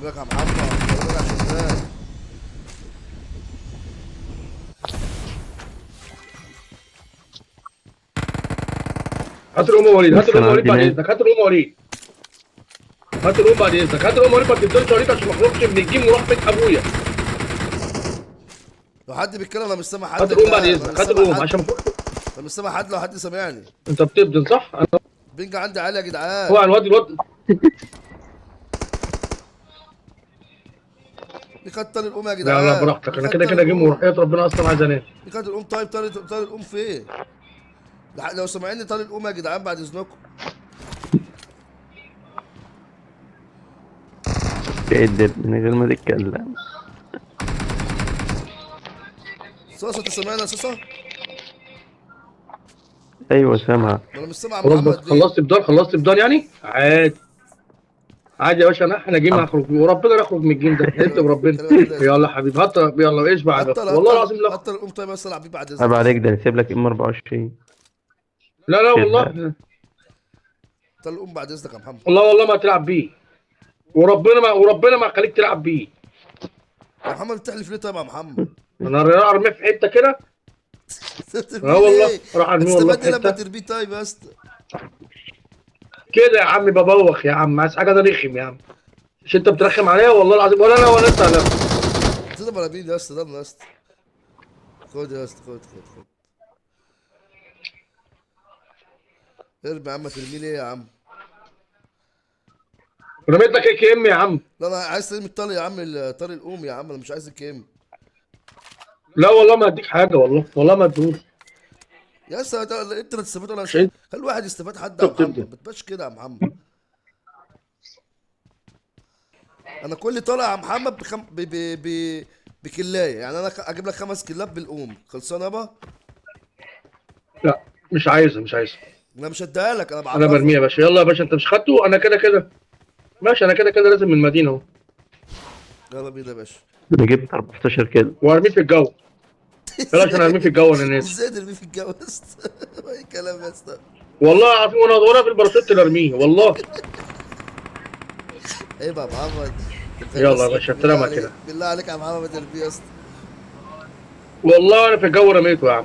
بالك يا محمد، خلي بالك عشان شغال. هات الام وليد، هات بس الام انا وليد عندي بعد ناس. اذنك، هات الام وليد، هات الام بعد اذنك، هات الام وليد، ما تفضلش وليد عشان ما اخرجش من ال game ورحمة ابويا. لو حد بيتكلم انا مش سامع حد هات يا الام بعد جدعان، انا اذنك، مش هات سامع الام حد، عشان ما اخرجش. انا مش سامع حد، لو حد سامعني. انت بتبدل صح؟ انا ping عندي عالي يا جدعان. هو الواد الواد مين خد طارق الام يا لا جدعان؟ لا براحتك، مين انا خد كده طارق كده game الام؟ وروحية ربنا اصلا عايز انام. مين خد الام؟ طيب طارق، طارق الام فين؟ لو سامعيني طارق الام يا جدعان بعد اذنكم. تقدر من غير ما تتكلم. صوصه انت سامعني يا صوصه؟ ايوه سامع. ما انا مش سامع خلاص محمد بس ليه؟ خلصت بدار، خلصت بدار يعني عادي عادي يا باشا. انا احنا game هخرج وربنا نخرج من ال game ده، انت بربنا. يلا حبيبي هات، يلا اشبع يا باشا. والله العظيم لا هات الام. طيب بس العب بيه بعد عيب اذنك. عليك، ده نسيب لك M 24. لا لا والله هات الام بعد اذنك يا محمد. والله والله ما هتلعب بيه، وربنا ما وربنا ما هخليك تلعب بيه. يا محمد بتحلف ليه طيب يا محمد؟ انا ارميه في حتة كده. ترميه اه والله ليه؟ راح ارميه والله هتستفاد في ايه لما حتة ترميه طيب يا اسطى؟ كده يا عم. ببوخ يا عم، عايز حاجة ده رخم يا عم. مش انت بترخم عليا والله العظيم، ولا انا ولا انت. لا تضرب على مين يا اسطى؟ ده يا اسطى خد يا اسطى، خد خد خد. ارمي يا عم، ترميه ليه يا عم؟ رميت لك AKM يا عم. لا انا عايز ترمي الطارق يا عم، طارق الام يا عم، انا مش عايز ال AKM. لا والله ما هديك حاجة، والله والله ما ادوش. يا اسطى انت لا تستفاد ولا مش انت خلي واحد يستفاد حد يا محمد، بتبدل. ما تبقاش كده يا محمد. انا كل طالع يا محمد بخم... ب... ب... ب... بكلايه يعني، انا اجيب لك 5 كلاب بالام خلصانه يابا. لا مش عايزها، مش عايزها. انا مش هديها لك، انا انا بعرفك. برميه يا باشا. يلا يا باشا انت مش خدته، انا كده كده ماشي، انا كده كده لازم من المدينة اهو. يلا بينا يا باشا. انا جبت 14 كده. وارميه في الجو. يلا عشان ارميه في الجو انا نازل. ازاي ترميه في الجو يا اسطى؟ اي كلام يا اسطى. والله العظيم وانا في الباراشوت اللي ارميه والله. عيب يا محمد. يلا يا باشا اترمى كده. بالله عليك يا محمد ما ترميه يا اسطى. والله انا في الجو رميته يا عم.